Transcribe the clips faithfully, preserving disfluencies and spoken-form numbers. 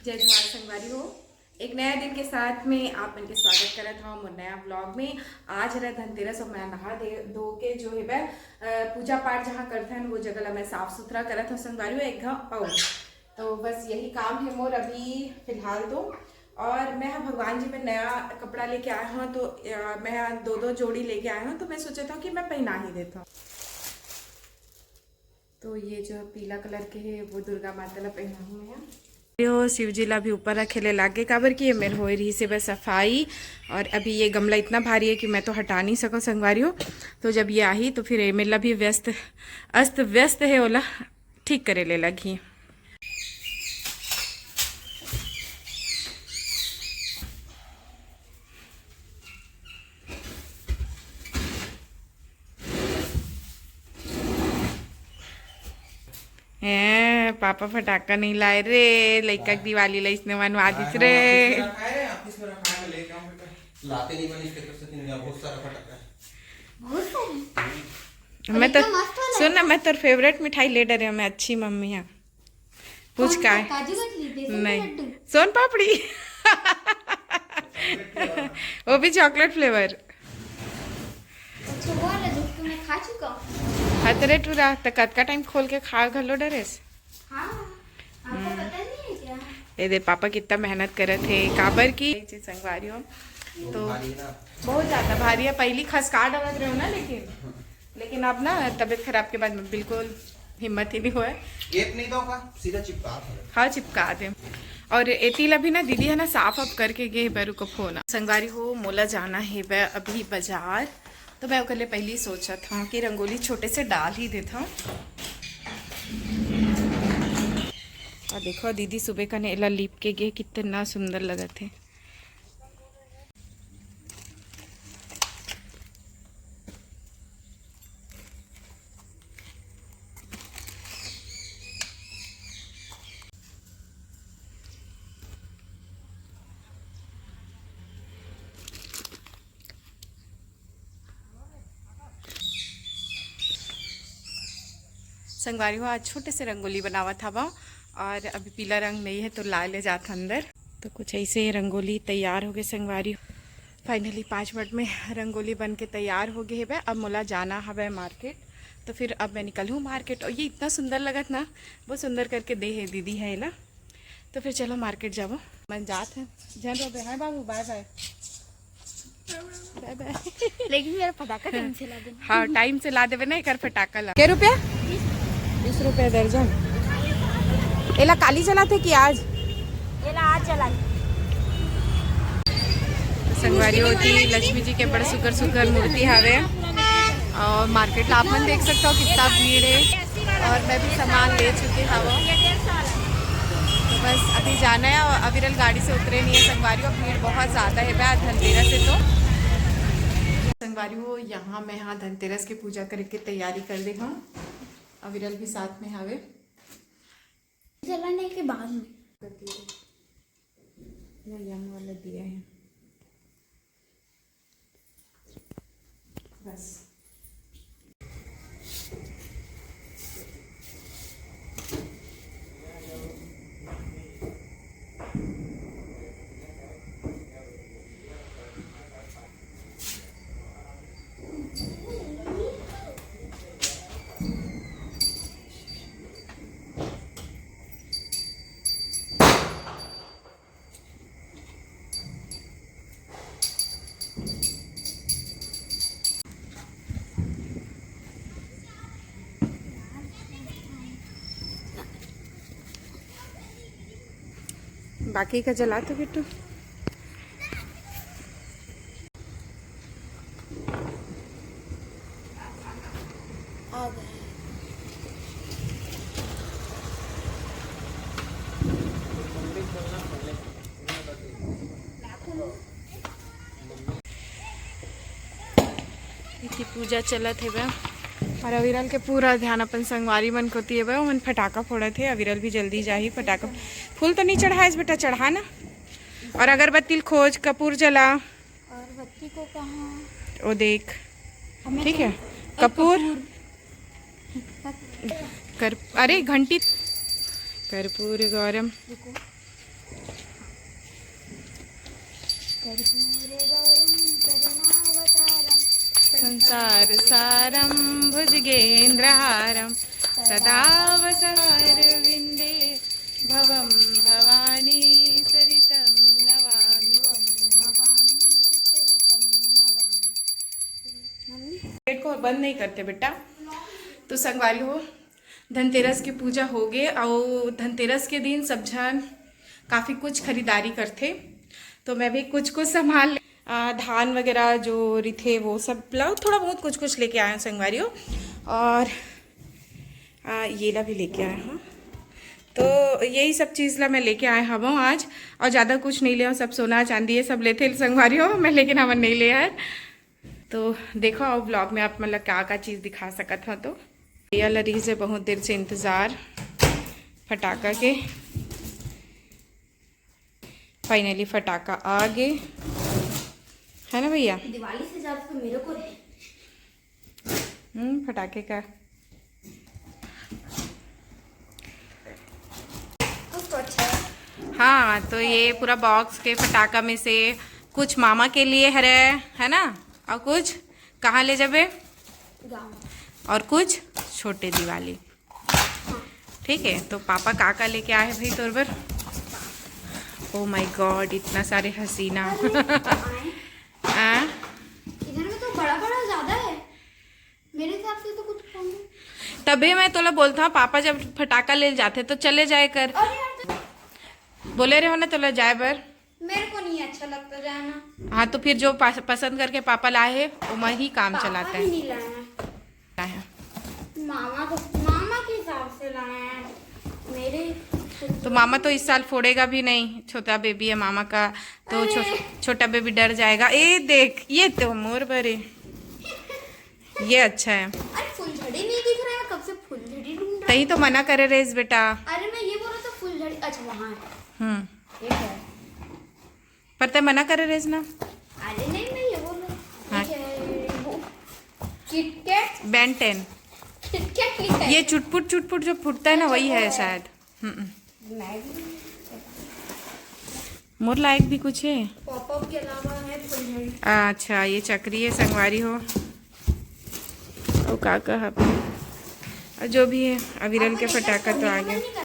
जय जोहार संगवारी हो, एक नया दिन के साथ में आप मन के स्वागत करत हव मोर नया व्लॉग में। आज हरे धनतेरस अउ मैं नहा दे धो के जो हे बे, अ, पूजा पाठ जहाँ करथन वो जगह ला मैं साफ सुथरा करत हव संगवारी हो एक घाव अउ। तो बस यही काम है मोर अभी फिलहाल तो। और मैं ह भगवान जी में नया कपड़ा लेके आए हव तो, अ, मैं ह दो दो जोड़ी लेके आए हव तो मैं सोचत हव कि मैं पहना ही देत हव। तो ये जो पीला कलर के है वो दुर्गा माता ला पहनाहूँ मैं। यो शिव जी ला भी ऊपर रखे ले लागे, काबर कि ये मेर होए रही से बस सफाई। और अभी ये गमला इतना भारी है कि मैं तो हटा नहीं सकूँ संगवारी हो। तो जब ये आही तो फिर ये मेर ला भी व्यस्त, अस्त व्यस्त है ओला ठीक करे ले लगही। हैं, पापा फटाका नहीं लाए रे, लइका के दिवाली ला इसने मनवा दिस रे। ऑफिस में रखा है, ऑफिस में रखा है, मैं लेके आऊँ बेटा। लाते नहीं बनी इसके तरफ से, तीन बहुत सारा फटाका है। बहुत सारा? मैं तो, एकदम मस्त वाला सुन ना, मैं तोर फेवरेट मिठाई ले डरे हूँ, मैं अच्छी मम्मी हूँ। पूछ कौन का सा? है? काजू कतली, बेसन के नहीं, लड्डू? सोन पापड़ी। वो भी चॉकलेट फ्लेवर। अच्छा, वो वाला जो कि मैं खा चुका हूँ। हतरे टूरा, त कतका टाइम खोल के खा घलो डरेस? हाँ, आपको हम्म। पता नहीं है क्या? ये दे पापा कितना मेहनत करत हे, काबर की संगवारी हो तो भारी है ना। बहुत ज्यादा भारी है। पहली खसका डालत रहे हो ना, लेकिन लेकिन अब ना तबीयत खराब के बाद में बिल्कुल हिम्मत ही नहीं हुआ है। टेप नहीं तो का सीधा चिपका दे। हाँ, चिपका दे। और एती ला भी ना दीदी है ना साफ अब करके गे बरू को फोन। संगवारी हो, मोला जाना है बे अभी बाजार, तो मैं ओकर ले पहली सोचत हूँ कि रंगोली छोटे से डाल ही देत हूँ। और देखो दीदी सुबह कने एला लीप के गे, कितना सुंदर लगत है। संगवारी हो, आज छोटे से रंगोली बनावत हवा और अभी पीला रंग नहीं है तो लाए ले जात अंदर। तो कुछ ऐसे रंगोली तैयार हो गए संगवारी। फाइनली पाँच मिनट में रंगोली बन के तैयार हो गए हवे। अब मोला जाना हवे मार्केट, तो फिर अब मैं निकलूँ मार्केट। और ये इतना सुंदर लगत ना, बहुत सुंदर करके दे है दीदी है ना। तो फिर चलो मार्केट जाबो, मन जात है। जन रो बे, हाय बाबू, बाय बाय। बाय बाय। लेकिन मेरा फटाका टाइम से ला देना। हाँ, टाइम से ला देवे ना एकर फटाका ला। के रुपया? बीस रुपया दर्जन। एला काली जलाथे कि आज? एला आज जला। संगवारी होती लक्ष्मी जी के बड़ सुघर सुघर मूर्ति हावे। और मार्केट ला आप मन देख सकते हो कितना भीड़ है। और मैं भी सामान ले चुकी हूँ। तो बस अभी जाना है और अविरल गाड़ी से उतरे नहीं है संगवारी, और भीड़ बहुत ज़्यादा है बे धनतेरस है तो। संगवारी हो, यहाँ मैं हाँ धनतेरस की पूजा करके तैयारी कर दे हूँ। अविरल भी साथ में हावे। जलाने के बाद में। ये यम वाला दिया है। बस। बाकी का जला तो बिट्टू। आ गए। इति पूजा चलत हेबे। और अविरल के पूरा ध्यान अपन संगवारी मन कोती हेबे, ओमन फटाका फोड़त हे। अविरल भी जल्दी जाही फटाका। फूल तो नहीं चढ़ाएस बेटा, चढ़ा ना। और अगरबत्ती खोज, कपूर जला। अगरबत्ती को कहाँ? वो देख, हमें ठीक तो है, एक कपूर। कपूर। कर, अरे घंटी, कर्पूर गौरम। रुको। कर्पूरगौरं करुणावतारं संसार सारं भुजगेंद्रहारं सदा वसवारविंदे भवं भवानी सरितं नमामि। भवानी सरितं नमामि। मम्मी? गेट को बंद नहीं करते बेटा। तो संगवारी हो, धनतेरस के पूजा हो गए और धनतेरस के दिन सब झन काफ़ी कुछ खरीदारी करथे, तो मैं भी कुछ कुछ सामान ले, आ, धान वगैरह जो रिथे वो सब ला थोड़ा बहुत कुछ कुछ लेके आया हूँ संगवारी हो। और आ, ये ला भी लेके आया हूँ। तो यही सब चीज़ ला मैं लेके आए हवं आज, और ज़्यादा कुछ नहीं ले हूँ, सब सोना चांदी ये सब लेथे संगवारी हो मैं, लेकिन हमन नहीं ले आए। तो देखो, अब ब्लॉग में आप मन ला का का चीज़ दिखा सकत हव। तो ये वाला रहीस हे बहुत देर से इंतज़ार फटाका के, फाइनली फटाका आ गे, है ना भैया? दिवाली से ज़्यादा तो मेरे को है। हम्म, फटाके का। कुछ तो अच्छा है। हाँ, तो ये पूरा बॉक्स के फटाका में से कुछ मामा के लिए हरे, है ना, और कुछ कहाँ ले जाबे? गाँव। और कुछ छोटे दिवाली। ठीक है, तो पापा का का लेके आए हैं भाई तोर बर? Oh my God, इतना सारे हसीना। अरे, आए। हाँ? इधर में तो बड़ा बड़ा ज्यादा है, मेरे हिसाब से तो कुछ कम है। तभी मैं तोला बोलता हूँ, पापा जब फटाका ले जाते तो चले जाए कर। अरे यार, तो बोले रहे हो ना तोला जाए बर। मेरे को नहीं अच्छा लगता जाना। हाँ, तो फिर जो पस-, पसंद करके पापा लाए हैं, वो मैं ही काम पापा चलाता भी है। नहीं लाया। है। मामा को, मामा के हिसाब से लाया है। मेरे तो मामा तो इस साल फोड़ेगा भी नहीं, छोटा बेबी है मामा का, तो छो-, अरे। छोटा बेबी डर जाएगा। ए देख, ये तो मोर बरे, ये अच्छा है। अरे, फुलझड़ी नहीं दिख रहा है, कब से फुलझड़ी ढूंढ रहा तही तो मना करे रहीस बेटा। अरे, मैं ये बोल रहा था फुलझड़ी, अच्छा, वहाँ है। हम्म। ये क्या है? पर तै मना करे रहीस ना। अरे नहीं, मैं ये बोल रहा हूँ। हाँ। ये क्या है? वो किटकैट? बेन टेन। किटकैट नहीं है। ये चुटपुट चुटपुट जो फूटता है ना, वही है शायद। हम्म। मैं भी मोर लायक भी कुछ है। पॉपअप के अलावा है फुलझड़ी। अच्छा, ये चकरी है संगवारी हो। और का का है? और जो भी है, अविरल के फटाका तो आ गया।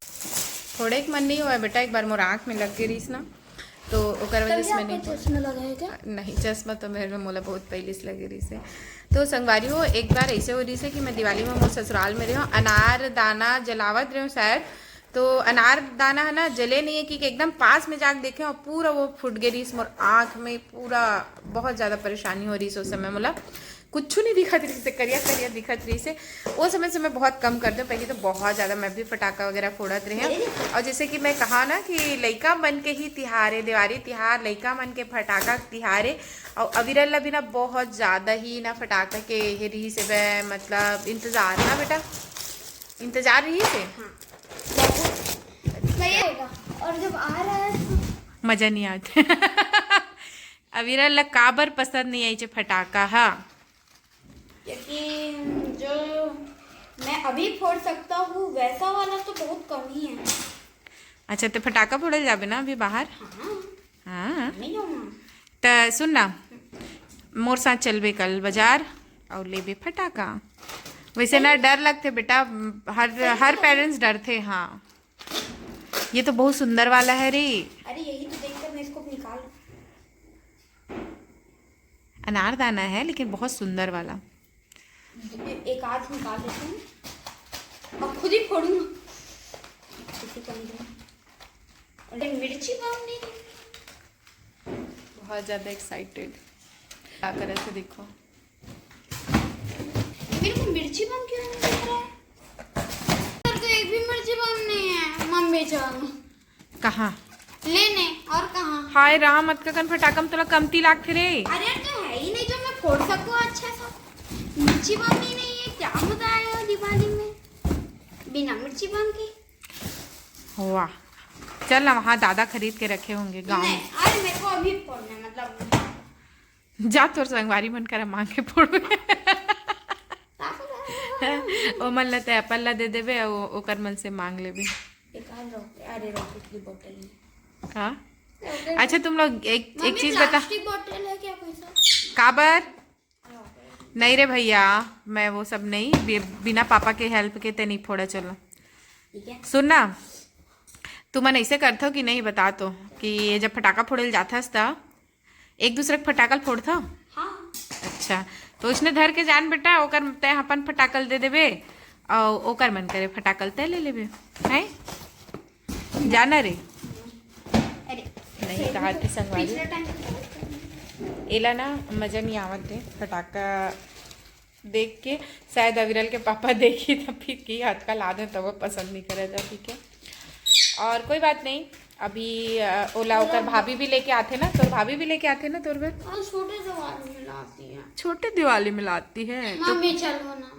थोड़े एक मन नहीं हुआ है बेटा, एक बार मोर आँख में लग गई रहीस ना, तो ओकर वजह से मैंने चश्मा लगा है क्या? नहीं, चश्मा तो मेरे मोला बहुत पहले से लगे रहीस हे। तो संगवारी हो, एक बार ऐसे हो रहीस हे कि मैं दिवाली में मोर ससुराल में रहे हूँ, अनार दाना जलावत रहे हूँ शायद, तो अनार दाना है ना, जले नहीं है, कि एकदम पास में जाके देखे और पूरा वो फूट गए रहीस मोर आँख में, पूरा बहुत ज़्यादा परेशानी हो रहीस उस समय मोला। कुछ नहीं दिखत रहीस हे, करिया करिया दिखत रहीस हे। वो समय से मैं बहुत कम कर दूँ, पहले तो बहुत ज़्यादा मैं भी फटाका वगैरह फोड़त रहे। और जैसे कि मैं कहा ना कि लइका मन के ही तिहार है, देवारी तिहार लइका मन के फटाका तिहार है। और अविरल ला भी ना बहुत ज़्यादा ही ना फटाका के ये रहीस हे, मतलब इंतजार ना बेटा, इंतजार रहीस हे। हाँ। सही होगा। और जब आ रहा है तो मजा नहीं आता। अविरल ला काबर पसंद नहीं आई जे फटाका हा? क्योंकि जो मैं अभी फोड़ सकता हूँ वैसा वाला तो बहुत कम ही है। अच्छा, तो फटाका फोड़े जाबे ना अभी बाहर? हाँ। हाँ। नहीं जाऊँगा। त सुन ना, मोर साथ चलबे कल बाजार और लेबे फटाका। वैसे ना डर लगथे बेटा, हर हर पेरेंट्स डरथे। हाँ, ये तो बहुत सुंदर वाला है रे। अरे यही तो देखकर मैं इसको निकाल अनारदाना है, लेकिन बहुत सुंदर वाला। एक आध निकाल लेती हूँ और खुद ही फोड़ूंगा। किसी को नहीं दूंगा। अरे, मिर्ची पाव नहीं। बहुत ज़्यादा एक्साइटेड। क्या करे से देखो। मेरे को मिर्ची बम क्यों नहीं दिख रहा है? सर, तो एक भी मिर्ची बम नहीं है, मम्मी जान। कहाँ? लेने और कहाँ? हाय राम, अतका कन फटाका में तोला कमती लागथे रे। अरे यार, तो है ही नहीं जो मैं फोड़ सकूँ अच्छा सा। मिर्ची बम ही नहीं है, क्या मजा आएगा दिवाली में बिना मिर्ची बम के? वाह, चल ना, वहाँ दादा खरीद के रखे होंगे गाँव में। नहीं, अरे मेरे को अभी फोड़ना है, मतलब जा तोर संगवारी मन करा मांग के फोड़बे। ओमन ला ते एप्पल ला दे देबे, ओ-, ओकर मन से मांग लेबे। एक आध रॉकेट, अरे रॉकेट की बोतल नहीं। का? अच्छा, तुम लोग एक एक मम्मी, चीज बता। प्लास्टिक बॉटल है क्या कोई सा? काबर? नहीं रे भैया, मैं वो सब नहीं, बि- बिना पापा के हेल्प के ते नहीं फोड़ा। चलो, ठीक है। सुन ना, तुमन ऐसे करथो कि नहीं, बता तो, कि ये जब फटाका फोड़े ल जाथस त एक दूसरे के फटाका ल फोड़थो? हाँ। अच्छा, तो उसने धर के जान बेटा, ओकर तय अपन फटाका ल दे देबे, और ओकर मन करे फटाका ल तय ले लेबे, है? जाना रे। अरे, नहीं, कहा थे संगवारी, पिछले टाइम एला ना मजा नहीं आवत है फटाका देख के। शायद अविरल के पापा देखी तब फिर की हाथ का लाद है, तब वो पसंद नहीं करे था, ठीक है। और कोई बात नहीं, अभी अ, ओला ओकर भाभी भी लेके आथे ना, तोर भाभी भी लेके आथे ना तोर बर। और छोटे दिवाली में लाती है। छोटे दिवाली में लाती है तो मम्मी, चलो ना।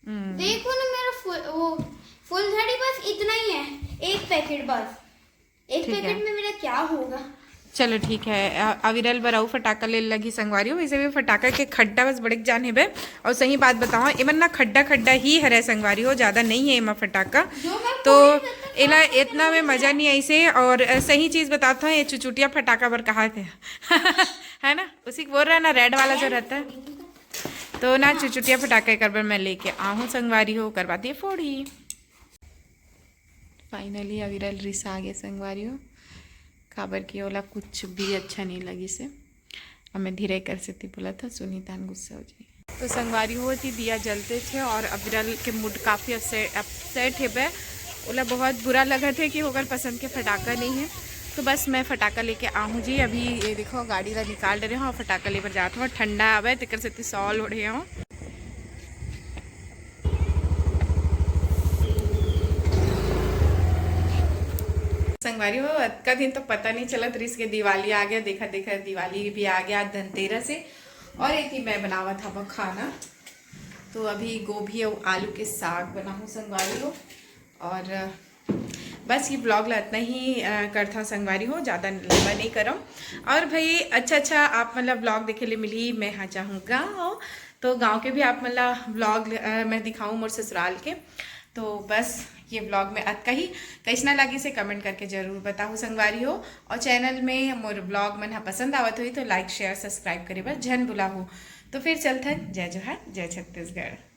हम्म, देखो ना, मेरा फुल, वो फुलझड़ी बस इतना ही है, एक पैकेट बस। एक ठीक है। पैकेट में मेरा क्या होगा? चलो ठीक है। अ- अविरल बर अउ फटाका ले लगी संगवारी हो। वैसे भी फटाका के खड्डा बस बड़े जान हेबे। और सही बात बताओ, एमन ना खड्डा खड्डा ही हरे संगवारी हो, ज्यादा नहीं है एमा फटाका। जो मैं तो पूरी मतलब एला इतना में मजा नहीं आइसे। और अ, सही चीज बताता हूँ, ये चुचुटिया फटाका बर कहा थे है ना, उसी को बोल रहा है ना, रेड वाला जो रहता है। तो ना चुचुटिया फटाका एकर बर मैं लेके आहूँ संगवारी हो, करवा दिए फोड़ी। फाइनली अविरल रिस आ गए संगवारी हो, काबर कि ओला कुछ भी अच्छा नहीं लगी से। अब मैं धीरे कर से ती बोला था, सुनी तान गुस्सा हो जाए। तो संगवारी हो थी दिया जलते थे और अविरल के मूड काफ़ी अपसेट अपसेट हेबे। ओला बहुत बुरा लगा थे कि ओकर पसंद के फटाका नहीं है। तो बस मैं फटाका लेके आहूँ जी। अभी ये देखो, गाड़ी ला निकाल रहे हो और फटाका लेबर जात हो। ठंडा आवे, तेकर सेती शॉल ओढ़े हो। संगवारी हो, अतका दिन तो पता नहीं चलत रिस के दिवाली आ गया। देखा देखा, दिवाली भी आ गया, धनतेरस है। और एक ही मैं बनावत हवा खाना, तो अभी गोभी और आलू के साग बनाहूँ संगवारी हो। और अ, बस ये ब्लॉग ला इतना ही अ, करथा संगवारी हो, ज़्यादा लंबा नहीं करम। और भाई, अच्छा अच्छा आप मतलब ब्लॉग देखे ले मिली, मैं हाँ चाहूँ गाँव, तो गाँव के भी आप मतलब ब्लॉग मैं दिखाऊँ मोर ससुराल के। तो बस ये ब्लॉग में अतका ही। कैसना लगी से कमेंट करके जरूर बताओ संगवारी हो। और चैनल में मोर ब्लॉग मन हा पसंद आवत हुई तो लाइक, शेयर, सब्सक्राइब करे बर झन भुलाहू। तो फिर चलथन, जय जोहार, जय छत्तीसगढ़।